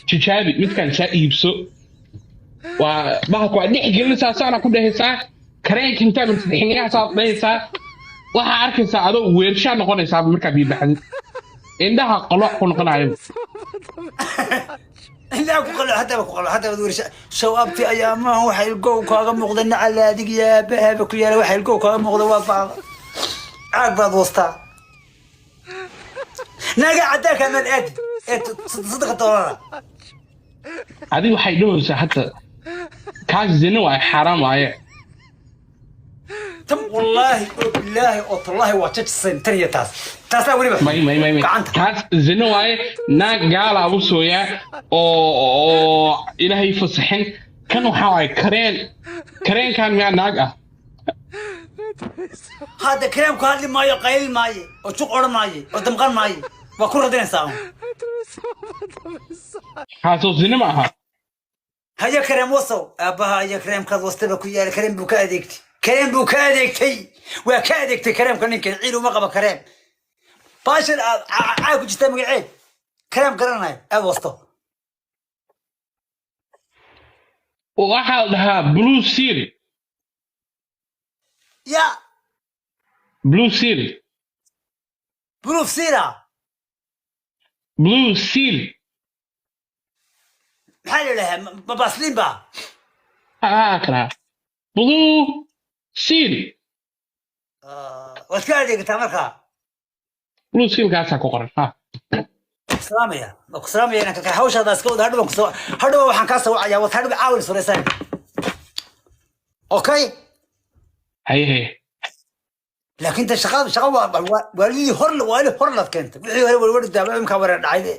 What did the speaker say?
Tijaabi midkan, saa iibso. Waa bahalka, waa dhex gelinaysaa, saana ku dhehaysaa kareenka intaa xiniyaha saa dhehaysaa. Waxaa arkaysaa adoo weershaa noqonaysaa markaa biyo baxdid, indhaha qoloc ku noqonayo. Indhaha ku qalo, haddaba ku qalo, haddaba wersha shawaabti ayaa maaha. Waxa ilgow kaaga muuqda, nacala adig yaabahaaba ku yaala. Waxa ilgow kaaga muuqda waa baada, caag baad wastaa. Naaga cadaanka maad aadi ee $3. Adiga waxay dhahaysaa hadda kaas zina waaye, xaaraam waaye. Tan wallaahi oo bilaahi oo tallaahi waa jajisayn tan iyo taas, taasaa weliba. May, may, may, may. Gacanta. Taas zina waaye, naag gaala u sooyaa oo Ilaahay fasaxin. Kan waxaa waaye kareen, kareenkan miyaa naag ah? Hadda kareemku hadli maayo, qaylin maaye oo juq odhan maaye oo damqan maaye, waa ku radinaysaa un. Kaasoo zina ma aha. Haya, kareem wasow aabbaha iyo kareemkaad wastaba ku yaala. Kareem buu ka adeegtay, kareem buu ka adeegtay, waa ka adeegtay kareemka. Ninkan ciil uma qaba kareem. Baashan aad caag ku jirtaa magaceed, kareem garanayo aad wasto. Waxaa la dhahaa Blue Seal. Ya? Blue Seal. Blue sira. Blue Seal. Maxaa la yidhahaa? Ma baasliin ba? Ah, kana Blue Seal. Waad ka adeegataa markaa? Blue Sealkaasaa ku qoran, ha. Salaamaya, waa ku salaamaya. Inaan kaka hawshaada iska wada hadhow, kusoo hadhow waxaan kaa soo wacayaa wad hadhow caawin suraysan, okay? Haye, haye. Laakiin ta shaqada shaqa waa waalidii hor, waali hor laad keentay, wixii hore warwari daaba imkaa wareer dhacay.